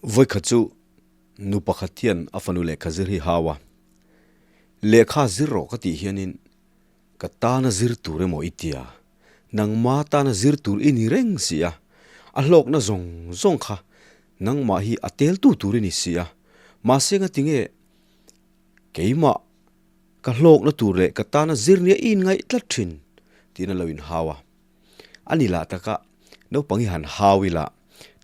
Vawikhat chu nu pakhat hian a fanu lehkha zir hi hau a, Lehkha zir rawh ka tih hianin ka tana zir tur emaw i tia, nangma tana zir tur i ni reng si a, a hlawkna zawng zawng kha nangmah hi a teltu tur i ni si a, mahse ngatinge keimah ka hlawkna tur leh ka tana zir nia i inngaih tlat thin tiin a lo inhau a. A ni lah taka naupang hi han hau ila,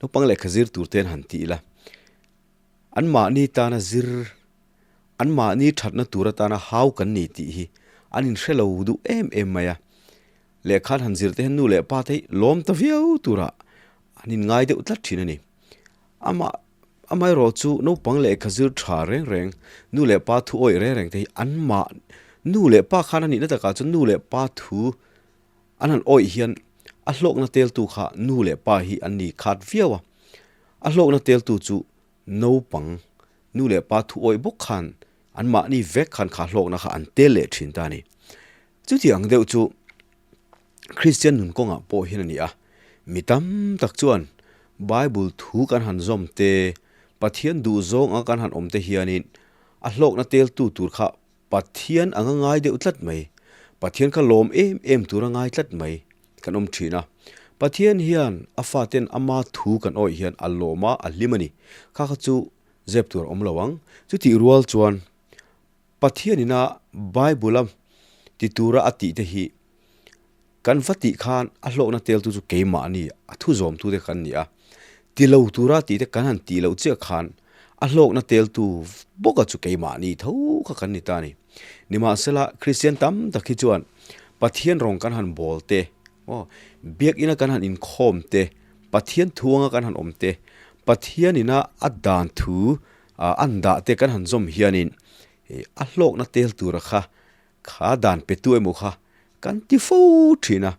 naupang lehkha zir tur te an han ti ila, anmahni tana zir, anmahni thatna tur atana hau kan ni tih hi an inhre lo duh em em mai a. Lehkha an han zir te hian nu leh pa te hi lawm ta viau turah an inngai deuh tlat thin a ni. Amah amaherawh chu naupang lehkha zir tha reng reng, nu leh pa thu awih reng reng te hi anmah nu leh pa khan a nihna takah chuan nu leh pa thu An han awih hian a hlawkna teltu kha nu leh pa hi an ni khat viau a, a hlawkna teltu chu naupang, nu leh pa thu awih bawk khan anmahni vek khan kha hlawkna kha an tel leh thin ta a ni. Chuti ang deuh chu Kristian nun kawngah pawh hian a ni a, mi tam tak chuan Bible thu kan han zawm te, Pathian duhzawng anga kan han awm te hianin a hlawkna teltu tur kha Pathian anga ngai deuh tlat mai, Pathian kha lawm em em tura ngai tlat mai kan awm thin a. Pathian hian a faten ama thu kan awih hian a lawm a, a hlim a ni. Kha kha chu zep tur a awm lo ang. Chutih rual chuan Pathianina Bible-a ti tura a tih te hi kan va tih khan a hlawkna teltu chu keimahni, a thu zawmtute kan ni a. Ti lo tura tih te kan han tih loh chiah khan a hlawkna teltu bawka chu keimahni tho kha kan ni ta a ni. Nimahsela, Kristian tam tak hi chuan Pathian rawng kan han bawl te, aw, biakina kan han inkhawm te, Pathian thu anga kan han awm te, Pathianina a dan thu an dah te kan han zawm hianin a hlawkna tel tura kha Kha dan petu emaw kha kan ti fo thin a,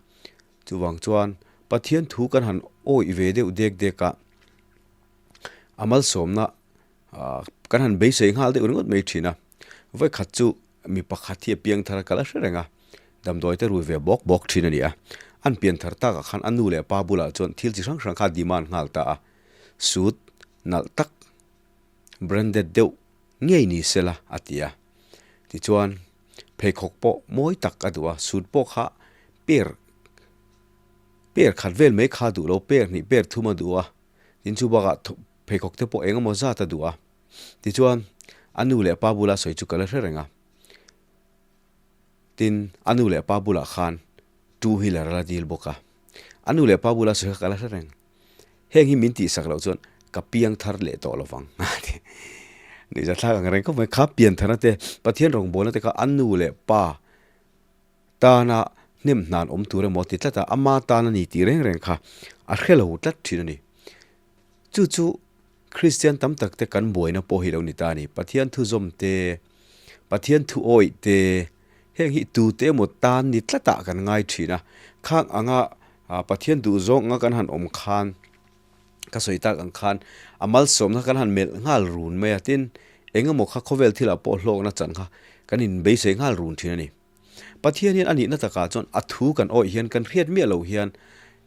chuvang chuan Pathian thu kan han awih ve deuh dek dek a, a malsawmna kan han beisei nghal deuh ringawt mai thin a. Vawikhat chu mi pakhat hi a piang thar a kal a hre reng a, damdawi te rui ve bawk bawk thin a ni a. An pian thar takah khan a nu leh a pa bulah chuan thil chi hrang hrang kha a demand nghal ta a, suit nalh tak branded deuh ngei ni sela a ti a. Tichuan, pheikhawk pawh mawi tak a duh a, suit pawh kha per per khat vel mai kha a duh lo, per hnih per thum a duh a, tin chu bakah pheikhawk te pawh eng emaw zat a duh a. Tichuan, a nu leh pa bula sawi chu ka la hre reng a. Tin, a nu leh pa bulah khan two wheeler a la dil bawk a. A nu leh pa bula sawi kha ka la hre reng. Heng hi min tihsak loh chuan ka piang thar leh tawh lo vang. Nuihza thlak ang reng khawp mai. Kha pian tharna te, Pathian rawngbawlna te kha a nu leh pa tana hnem hnan awm tur emaw ti tlat a, ama tan a ni tih reng reng kha a hre lo tlat thin a ni. Chu chu Kristian tam tak te kan buaina pawh hi lo ni ta a ni. Pathian thu zawm te, Pathian thu awih te, Heng hi tute emaw tan ni tlatah kan ngai thin a, khang anga Pathian duhzawng anga kan han awm khan, ka sawi tak ang khan a malsawmna kan han melh nghal run mai a, tin eng emaw kha khawvel thilah pawh hlawkna chan kha kan inbeisei nghal run thin a ni. Pathian hian a nihna takah chuan a thu kan awih hian kan hriat miah loh hian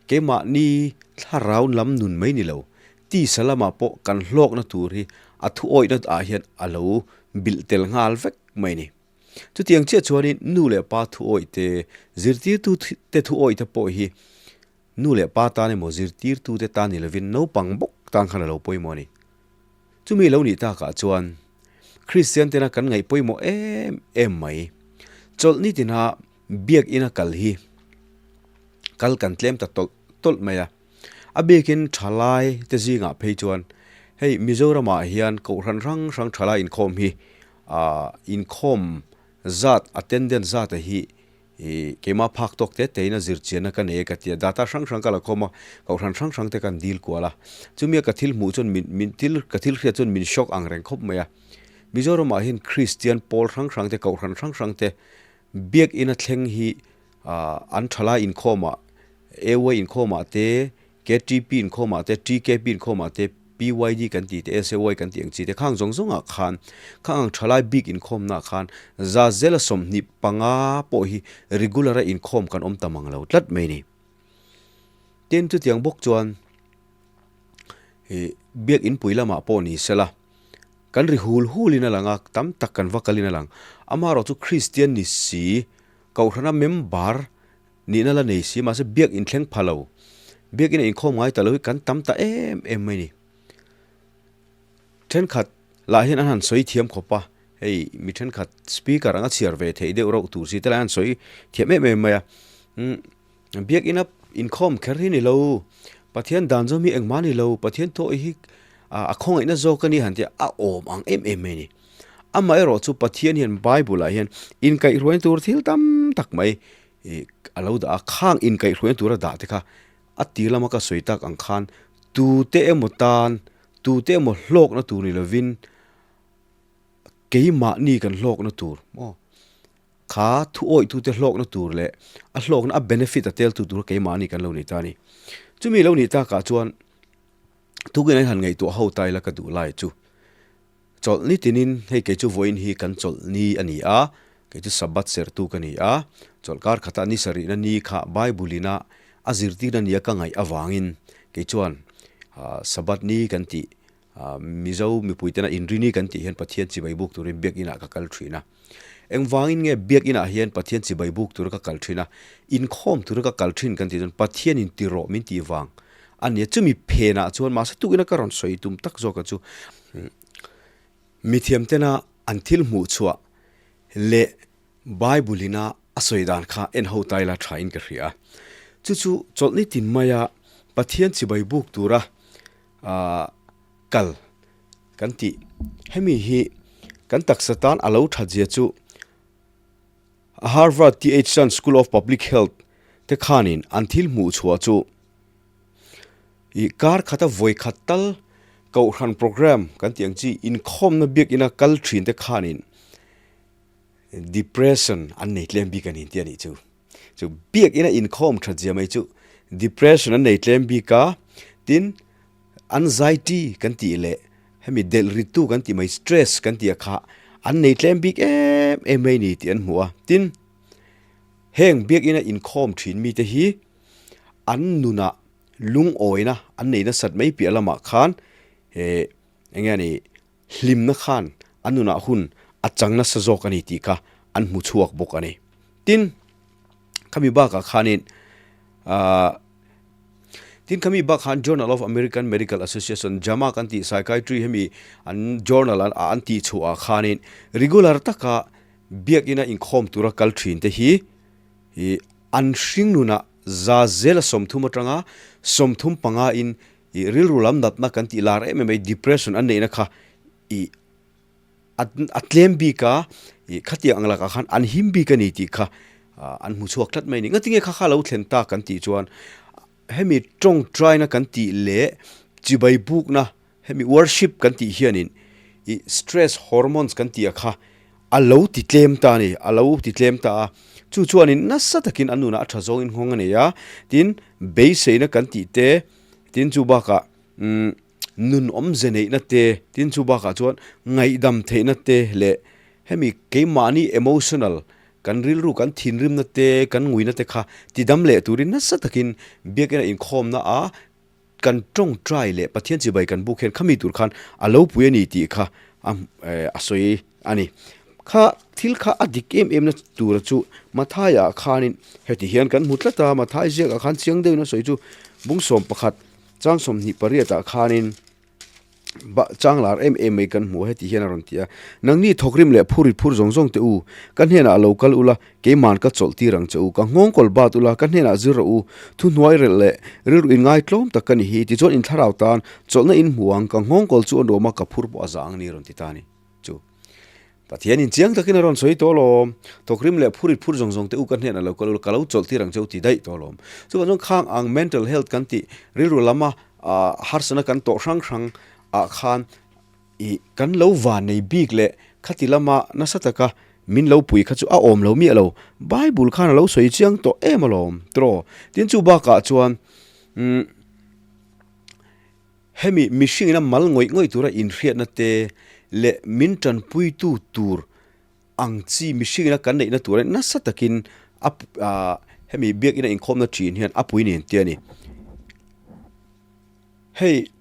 keimahni thlarau lam nun mai ni lo, tisa lamah pawh kan hlawkna tur hi a thu awihna ah hian a lo bilh tel nghal vek mai a ni. Chutiang chiah chuanin nu leh pa thu awih te, zirtirtu te thu awih te pawh hi nu leh pa tan emaw zirtirtu te tan ni lovin naupang bawk tan khan a lo pawimawh a ni. Chumi lo nih takah chuan Kristian tena kan ngaih pawimawh em em mai. Chawlhni tina biakina kal hi kal kan tlem ta tawlh tawlh mai a. A biakin thalai te zingah phei chuan hei Mizoramah hian kohhran hrang hrang thalai inkhawm hi Ahh inkhawm zat attendance zat a hi ih keimah phak tawk te te in a zir chian a ka nei a ka ti a, data hrang hrang ka la khawm a, kohhran hrang hrang te kan dil kual a, chumi a ka thil hmuh chuan min min thil ka thil hriat chuan min shock ang reng khawp mai a, Mizoram ah hian Kristian pawl hrang hrang te kohhran hrang hrang te biakinn a thleng hi ah an thalai inkhawm ah AY inkhawm ah te KTP inkhawmah te, TKP inkhawmah te, PYD kan tih te, SAY kan tih ang chi te khang zawng zawngah khan khang ang thalai bik inkhawmnaah khan za zela 25 pawh hi regular a inkhawm kan awm ta mang lo tlat mai a ni. Tin, chutiang bawk chuan ih. Biakinn pui lamah pawh ni sela, kan ri hul hulin a lang a, tam tak kan va kalin a lang. Amaherawh chu Kristian ni si, Kohhrana member nihna la nei si, mahse Biakinn thleng pha lo, Biakinn a inkhawm ngai ta lo hi kan tam ta em em mai ni. Thenkhat lah hian an han sawi thiam khawp a, hei mi thenkhat speaker anga chhiar ve theih deuh rauh tur si te lai an sawi thiam em em mai a. Umm Biakinn a inkhawm kher hi ni lo, Pathian dan zawm hi engmah ni lo, Pathian thuawih hi a khawngaihna zawk a ni han tih a awm ang em em mai a ni. Amaherawh chu Pathian hian Bible ah hian inkaihhruaina tur thil tam tak mai a lo dah a, khang inkaihhruaina tura dah te kha A tir lama ka sawi tak ang khan tute emaw tan, tute emaw hlawkna tur ni lovin keimahni kan hlawkna tur maw kha thu awihtute hlawkna tur leh a hlawkna a benefit a teltu tur keimahni kan lo ni ta a ni. Chumi lo nih takah chuan tukin an han ngaihtuah ho ta ila ka duh lai chu. Chawlhni tinin, hei kei chu vawiin hi kan chawlhni a ni a, kei chu Sabbath sertu ka ni a, chawlhkar khata ni sarihna ni kha Bible ina a zirtirna nia ka ngaih avangin kei chuan Sabbath ni kan tih, Mizo mipui tena inri ni kan tih hian Pathian chibai buk turin biakinah ka kal thin a. Engvangin nge biakinah hian Pathian chibai buk tura ka kal thin a, inkhawm tura ka kal thin kan tih chuan Pathianin ti rawh min tih vang a nia. Chumi phenah chuan mahse tukin ka rawn sawi tum tak zawk a chu. Mithiam tena an thil hmuh chhuah leh Bible ina a sawi dan kha en ho ta ila tha in ka hria. Chu chu chawlhni tin maia Pathian chibai buk tura kal kan tih. Hemi hi kan taksa tan a lo that zia chu Harvard TH Chan School of Public Health te khanin an thil hmuh chhuah chu Ih kar khata vawi khat tal kohhran program kan tih ang chi inkhawmna biakina kal thin te khanin depression an nei tlem bik a ni tih a nih chu. Chu biakina inkhawm that zia mai chu depression an nei tlem bik a, tin anxiety kan tih leh hemi delh rittu kan tih mai stress kan tih a kha an nei tlem bik em em mai a ni tih an hmu a, tin heng biakina inkhawm thin mite hi an nunah lungawina an nei nasat mai piah lamah khan eh eng nge ni hlimna khan an nunah hun a chang nasa zawk a ni tih kha an hmu chhuak bawk a ni. Tin, khami bakah khanin ah tin khami bak khan Journal of American Medical Association JAMA kan tih psychiatry hemi an journal an an tih chhuah ah khanin regular taka biakina inkhawm tura kal thin te hi Ih an hring nunah za zela 30 atanga 35 in ih rilru lam natna kan tih lar em em mai depression an neihna kha ih a tlem bik a ih khatiang ang lakah khan an him bik a ni tih kha an hmu chhuak tlat mai a ni. Ngatinge kha kha lo thlen ta kan tih chuan hemi tawngtaina kan tih leh chibai bukna Hemi worship kan tih hianin ih stress hormones kan tih a kha a lo ti tlem ta a ni, a lo ti tlem ta a. Chu chuanin nasa takin an nunah a tha zawngin nghawng a nei a, tin beiseina kan tih te, tin chu bakah umm nun awmze neihna te, tin chu bakah chuan ngaihdam theihna te leh hemi keimahni emotional kan rilru kan thinrimna te, kan nguina te kha tidam leh turin nasa takin biakina inkhawmna a Kan tawngtai leh Pathian chibai kan buk hian khami tur khan a lo pui a ni tih kha a sawi a ni. Kha thil kha a dik em em na tura chu Mathai-ah khanin heti hian kan hmu tlat a, Mathai ziakah khan chiang deuhin a sawi chu bung 11 chang 28 ah khanin Chang lar em em mai kan hmu a, heti hian a rawn ti a, Nangni thawkrim leh phur rit phur zawng zawng teh u, ka hnenah lo kal ula, keiman ka chawlh tir ang che u, ka nghawng kawl bat ula, ka hnenah zir rawh u, thuhnuai relh leh rilru inngaitlawm tak ka ni hi, tichuan in thlarau tan chawlhna in hmu ang, ka nghawng kawl chu a nuam a, ka phur pawh a za ang a ni a rawn ti ta a ni. Chu Pathianin chiang takin a rawn sawi tawh alawm. Thawkrim leh phurit phur zawng zawng te u ka hnenah lo kal ula, ka lo chawlh tir ang che u ti daih tawh alawm. Chuvang chuan khang ang mental health kan tih rilru lama harsatna kan tawh hrang hrang ah khan ih kan lo van nei bik leh khati lama nasa taka min lo pui kha chu a awm lo miah lo. Bible khan a lo sawi chiang tawh em alawm tiraw. Tin chu bakah chuan umm. Hemi mihringin a mal ngawih ngawih tura inhriatna te leh min tanpuitu tur ang chi mihringin a kan neihna tura nasa takin a hemi biakina inkhawmna thin hian a pui nen te a ni. Hei.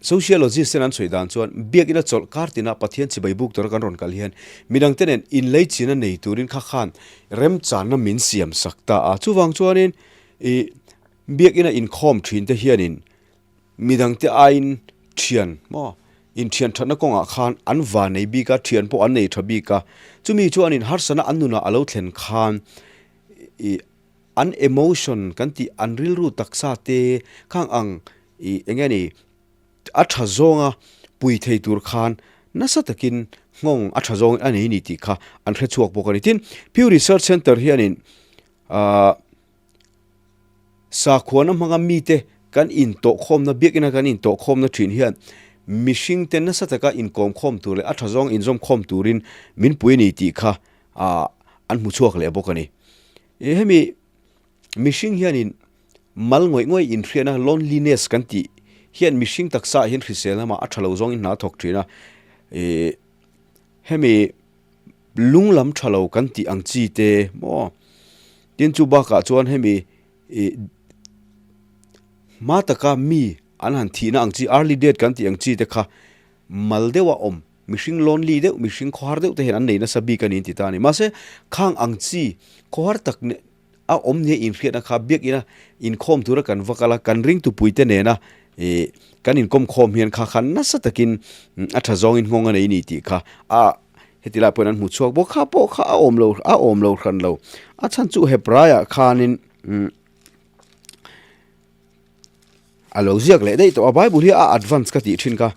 Sociologist ten an sawi dan chuan biakina chawlh kar tina Pathian chibai buk tura kan rawn kal hian midangte nen inleichina nei turin kha khan remchanna min siam sak ta a. Chuvang chuanin ih biakina inkhawm thin te hianin midangte aiin thian maw inthian thatna kawngah khan an va nei bik a, thian pawh an nei tha bik a. Chumi chuanin harsatna an nunah a lo thlen khan ih an emotion kan tih an rilru taksa te khang ang ih eng nge ni a tha zawnga pui thei tur khan nasa takin nghawng a tha zawng a nei ni tih kha an hre chhuak bawk a ni. Tin, Pew Research Center hianin ah sakhuana hmanga mite kan intawhkhawmna biakina kan intawhkhawmna thin hian mihringte nasa taka inkawmkhawm tur leh a tha zawng inzawmkhawm turin min pui a ni tih kha ah an hmu chhuak leh bawk a ni. Ih hemi mihring hianin mal ngawih ngawih inhriatna loneliness kan tih hian mihring taksa ah hian hrisel lamah a tha lo zawngin hna a thawk thin a, ih hemi lung lam tha lo kan tih ang chi te maw tin chu bakah chuan hemi ih hma taka mi an han thihna ang chi early death kan tih ang chi te kha mal deuh a awm. Mihring lonely deuh, mihring khawhar deuh te hian an nei nasa bik a ni an ti ta a ni. Mahse, khang ang chi khawhar tak a awm nia inhriatna kha biakina inkhawm tura kan va kal a, kan ringtupuite nena ih kan inkawm khawm hian kha khan nasa takin a tha zawngin nghawng a nei ni tih kha a heti lai pawhin an hmu chhuak bawk. Kha pawh kha a awm lo, a awm lo hran lo. A chhan chu Hebraiah khanin A lo ziak leh daih tawh a, Bible hi a advance ka tih thin kha.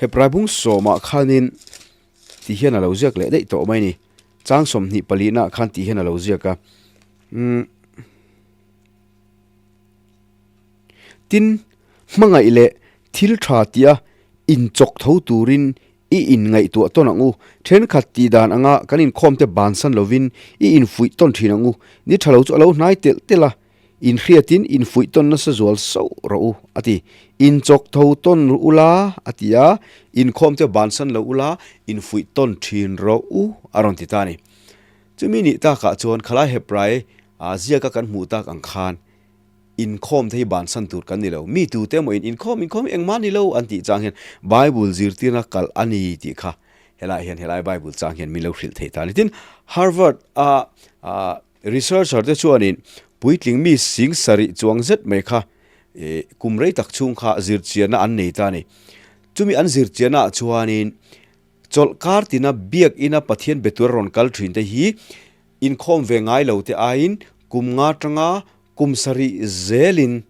Hebrai bung sawmah khanin ti hian a lo ziak leh daih tawh mai ni. Chang 24 naah khan ti hian a lo ziak a. Umm. Tin, hmangaih leh thil tha tia inchawk tho turin i inngaihtuah tawn ang u. Thenkhat tih dan anga kan inkhawmte bansan lovin i infuih tawn thin ang u. Ni tha lo chu a lo hnai telh telh a. Inhriatin infuih tawn nasa zual sauh rawh u, a ti. Inchawk tho tawn ru ula, a ti a, inkhawm chu bansan lo ula, infuih tawn thin rawh u, a rawn ti ta a ni. Chumi nih takah chuan khalai Hebrai ziaka kan hmuh tak ang khan inkhawm te hi bansan tur kan ni lo. Mi tute emaw in inkhawm inkhawm hi engmah ni lo an tih chang hian Bible zirtirna kalh a ni tih kha helaiah hian helai Bible chang hian min lo hrilh thei ta a ni. Tin, Harvard a Researcher te chuanin puitling mi sing sarih chuang zet mai kha kum rei tak chhung kha zirchianna an nei ta a ni. Chumi an zirchiannaah chuanin chawlh kar tina biakina Pathian be tura rawn kal thin te hi inkhawm ve ngai lo te aiin kum nga tanga kum sarih zelin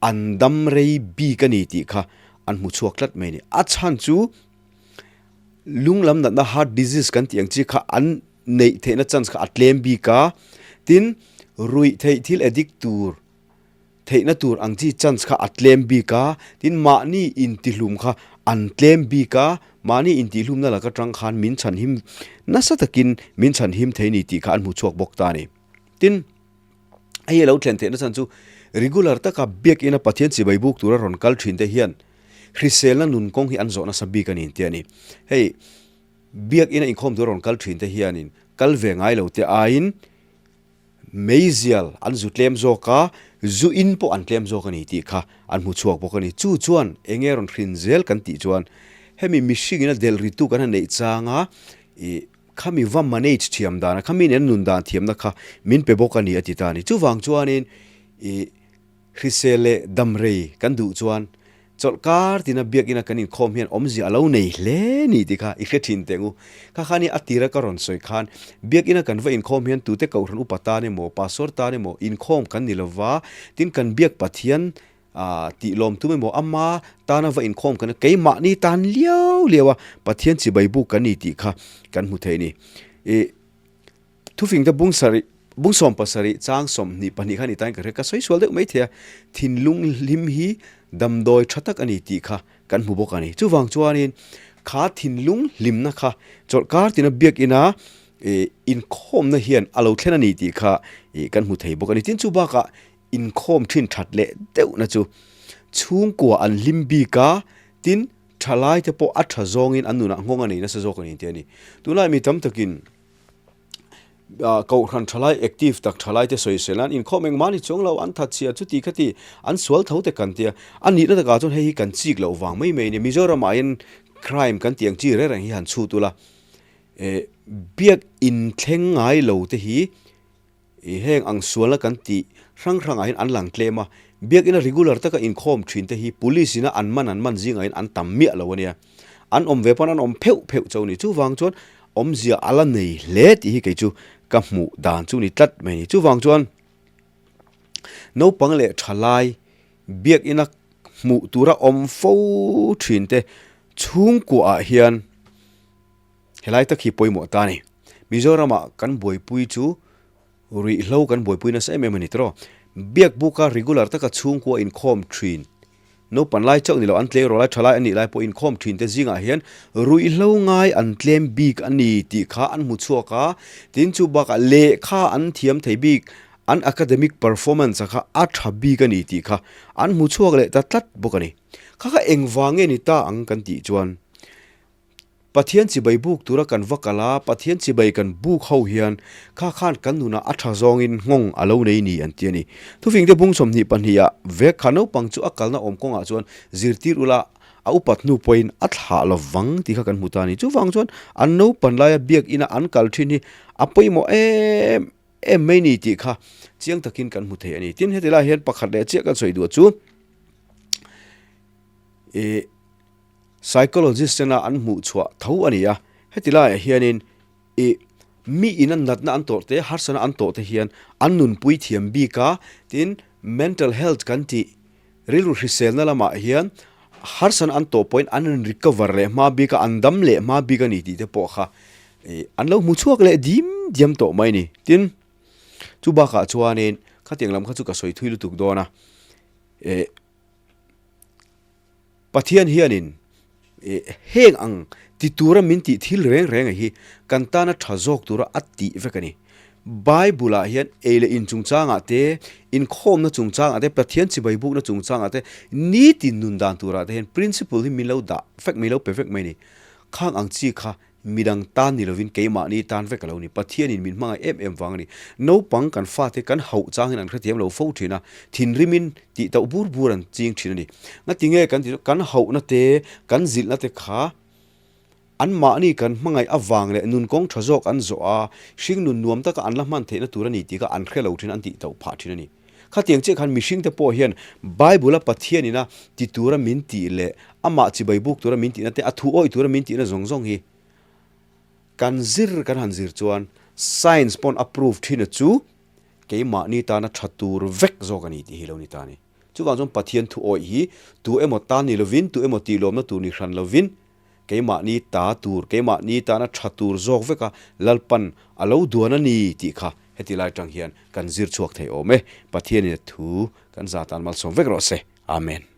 an dam rei bik a ni tih kha an hmu chhuak tlat mai a ni. A chhan chu lung lam natna heart disease kan tih ang chi kha an neih theihna chance kha a tlem bik a, tin ruih theih thil addict tur theihna tur ang chi chance kha a tlem bik a, tin mahni intihlum kha an tlem bik a, mahni intihlumna laka tang khan min chhanhim nasa takin min chhanhim thei ni tih kha an hmu chhuak bawk ta a ni. Tin, hei a lo thlen theihna chhan chu regular taka biakina Pathian chibai buk tura rawn kal thin te hian hriselna nun kawng hi an zawh nasa bik a ni an ti a ni. Hei. Biakina inkhawm tur rawn kal thin te hianin kal ve ngai lo te aiin meizial an zu tlem zawk a, zu in pawh an tlem zawk a ni tih kha an hmu chhuak bawk a ni. Chu chuan eng nge rawn hrin zel kan tih chuan hemi mihringin a delh ritu kan han neih changa ih khami va manage thiam dana khami nen nun dan thiamna kha min pe bawk a ni a ti ta a ni. Chuvang chuanin ih Hrisel leh damrei kan duh chuan chawlhkar tina biakina kan inkhawm hian awmzia a lo nei hle ni tih kha i hre thin teh ngu. Kha kha ni a tira ka rawn sawi khan biakina kan va inkhawm hian tute kohhran upa tan emaw pastor tan emaw inkhawm kan ni lova, tin kan biak Pathian tih lawm tum emaw ama tana va inkhawm kan keimahni tan liau liau a Pathian chibai buk kan ni tih kha kan hmu thei a ni. Ih. Thufingte bung sarih, bung 17 chang 22 kha ni tain ka hria, ka sawi sual deuh mai thei a, thinlung hlim hi damdawi tha tak a ni tih kha kan hmu bawk a ni. Chuvang chuanin kha thinlung hlimna kha chawlhkar tina biakina inkhawmna hian a lo thlen a ni tih kha kan hmu thei bawk a ni. Tin chu bakah inkhawm thin that leh deuhna chu chhungkua an hlim bik a, tin thalaite pawh a tha zawngin an nunah nghawng a nei nasa zawk a ni tih a ni. Tunlai mi tam takin. Kohhran thalai active tak thalai te sawisel an inkhawm engmah ni chuang lo, an that chhia chuti khati an sual tho te kan tia. A nihna takah chuan hei hi kan chik loh vang mai mai a ni. Mizoram ah hian crime kan tih ang chi reng reng hi han chhut ula, biak inthleng ngai lo te hi I heng ang sualna kan tih hrang hrangah hian an lang tlem a, biakina regular taka inkhawm thin te hi police ina an man an man zingah hian an tam miah lo a nia. An awm ve pawn an awm pheuh pheuh cho ni. Chuvang chuan awmzia a la nei hle tih hi kei chu ka hmuh dan chu ni tlat mai a ni. Chuvang chuan naupang leh thalai biakina hmuh tura awm fo thin te chhungkuaah hian Helai tak hi pawimawh ta a ni. Mizoramah kan buaipui chu ruihhlo kan buaipui nasa em em a ni tawh. Biakbuka regular taka chhungkua inkhawm thin, naupan lai chauh ni lo an tleirawl lai tha lai a nih lai pawh inkhawm thin te zingah hian ruihhlo ngai an tlem bik a ni tih kha an hmu chhuak a. Tin chu bakah lehkha an thiam thei bik, an academic performance a kha a tha bik a ni tih kha an hmu chhuak leh ta tlat bawk a ni. Kha kha engvang nge ni ta ang kan tih chuan Pathian chibai buk tura kan va kal a, Pathian chibai kan buk ho hian kha khan kan nunah a tha zawngin nghawng a lo nei ni an ti a ni. Thufingte bung 22 ah vek kha naupang chu a kalna awm kawngah chuan zirtir ula a upat hnu pawhin a thlah lo vang tih kha kan hmu ta a ni. Chuvang chuan an naupan laia biakina an kal thin hi a pawimawh em em mai ni tih kha chiang takin kan hmu thei a ni. Tin, heti lai hian pakhat leh chiah kan sawi duh chu ih Psychologist tena an hmuh chhuah tho a ni a, heti laiah hianin ih mi ina natna an tawrh te, harsana an tawh te hian an nunpui thiam bik a, tin mental health kan tih rilru hriselna lamah hian harsana an tawh pawhin an in recover leh hma bik a, an dam leh hma bik a ni tih te pawh kha ih an lo hmu chhuak leh dim diam tawh mai a ni. Tin, chu bakah chuanin khatiang lam kha chu ka sawi thui lutuk dawn a, ih. Pathian hianin heng ang ti tura min tih thil reng reng a hi kan tana tha zawk tura a tih vek a ni. Bible-ah hian ei leh in chungchangah te, inkhawmna chungchangah te, Pathian chibai bukna chungchangah te, nitin nun dan turah te hian principle hi min lo dah vek, min lo pe vek mai a ni. Khang ang chi kha Midang tan ni lovin keimahni tan vek a lo ni. Pathianin min hmangaih em em vang a ni. Naupang kan fate kan hauh changin an hrethiam lo fo thin a, thinrimin tih tauh bur bur an ching thin a ni. Ngatinge kan tih chu kan hauhna te, kan zilhna te kha anmahni kan hmangaih avang leh nun kawng tha zawk an zawh a, hringnun nuam taka an la hman theihna tur a ni tih kha an hre lo thin an tih tauh phah thin a ni. Khatiang chiah khan mihringte pawh hian Bible-a Pathianina ti tura min tih leh amah chibai buk tura min tihna te, a thu awih tura min tihna zawng zawng hi kan zir kan han zir chuan science pawn a prove thin a chu keimahni tana tha tur vek zawk a ni tih hi lo ni ta a ni. Chuvang chuan Pathian thu awih hi tu emaw tan ni lovin, tu emaw tihlawmna tur ni hran lovin Keimahni ta tur, keimahni tana tha tur zawk veka Lalpan a lo duan a ni tih kha heti lai tang hian kan zir chhuak thei awm e. Pathianin a thu kan za tan malsawm vek rawh se. Amen.